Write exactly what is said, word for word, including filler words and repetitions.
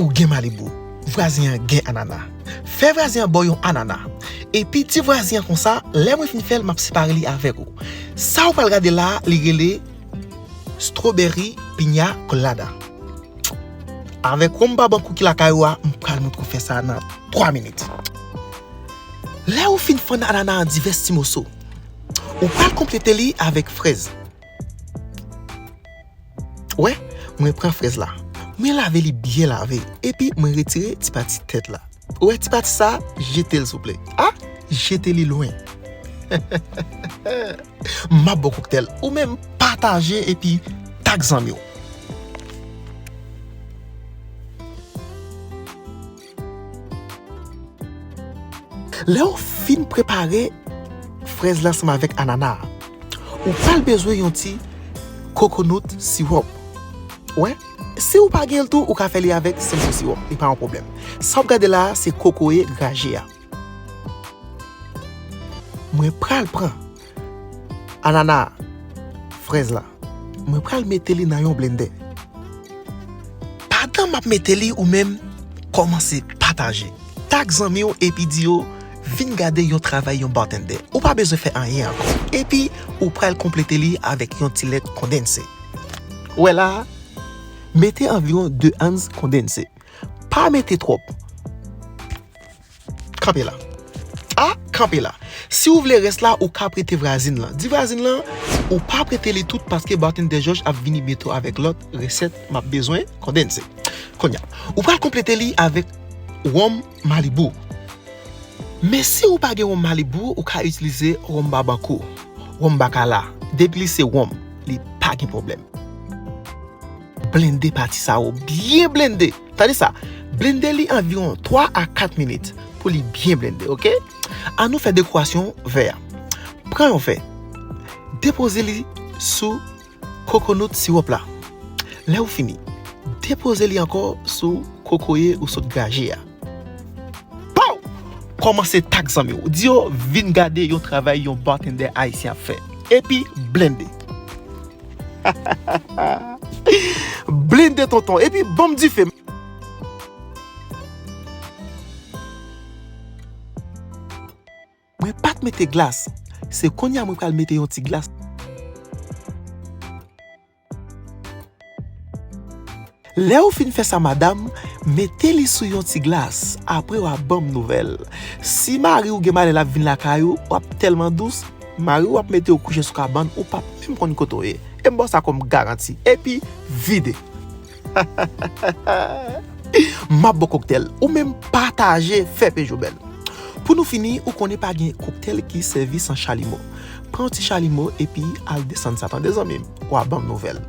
Ou gen Malibu, vwazen an gen anana. Fè vwazen an ba w yon anana. Epi di vwazen an konsa, lè mwen fin fè l, m ap separe li avèk ou. Sa ou pral gade la a, li rele strawberry piña colada. Avèk wonm Babankou ki lakay ou a, m pral montre w fè sa nan twa minit. Lè ou fin fann anana an divès ti moso, ou pral konplete li avèk frèz. Wè, mwen pran frèz la. Mwen lave li byen lave. Epi mwen retire ti pati tèt la. Ou wè ti pati sa, jete l souple. A, jete li lwen. M ap ba w koktèl. Ou menm pataje epi tag zanmi w. Lè w fin prepare frèz la ansanm avèk anana a, ou pral bezwen yon ti coconut syrup. Wè, si ou pa gen l tou, ou ka fè li avèk simple syrup, li pa yon pwoblèm. Sa w ap gade la a, se kokoye graje a. Mwen pral pran anana a, frèz la. Mwen pral mete li nan yon blendè. Pandan m ap mete li, ou menm, kòmanse pataje. Tag zanmi w epi di yo vin gade yon travay yon bartender. Ou pa bezwen fè anyen ankò. Epi, ou pral konplete li avèk yon ti lèt kondense. Ou wè la a, mete anviwon de onz kondense. Pa mete twòp. Kanpe la. A, kanpe la. Si w vle rès la, ou ka prete vwazin lan. Di vwazin lan, ou pa prete li tout paske bartender Jòj ap vini byento avèk lòt resèt m ap bezwen kondense. Kounye a, ou pral konplete li avèk wonm Malibu. Men si ou pa gen wonm Malibu, ou ka itilize wonm Babankou, wonm Bakala. Depi li se wonm, li pa gen pwoblèm. Blende pati sa yo, byen blende. Tande sa, blende li anviwon twa a kat minit pou li byen blende, oke? Ann nou fè dekorasyon vè a. Pran yon vè, depoze li sou coconut syrup la. Lè ou fini, depoze li ankò sou kokoye ou sot graje a. Pow! Kòmanse tag zanmi w. Di yo vin gade yon travay yon bartender ayisyen ap fè. Epi blende. Blende tonton. Epi ban m dife. Mwen pa t mete glas. Se kounye a mwen pral mete yon ti glas. Lè ou fin fè sa, madanm, mete li sou yon ti glas. Apre, w a ban m nouvèl. Si mari w gen malè l ap vin lakay ou, w ap tèlman dous, mari w ap mete w kouche sou kabann, ou p ap menm konn kote w ye. E m ba w sa kòm garanti. Epi, vide. M ap ba w koktèl. Ou menm pataje, fè pej ou bèl. Pou nou fini, ou konnen pa gen koktèl ki sèvi san chalimo. Pran yon ti chalimo epi al desann sa, tande zanmi m. W a ban m nouvèl.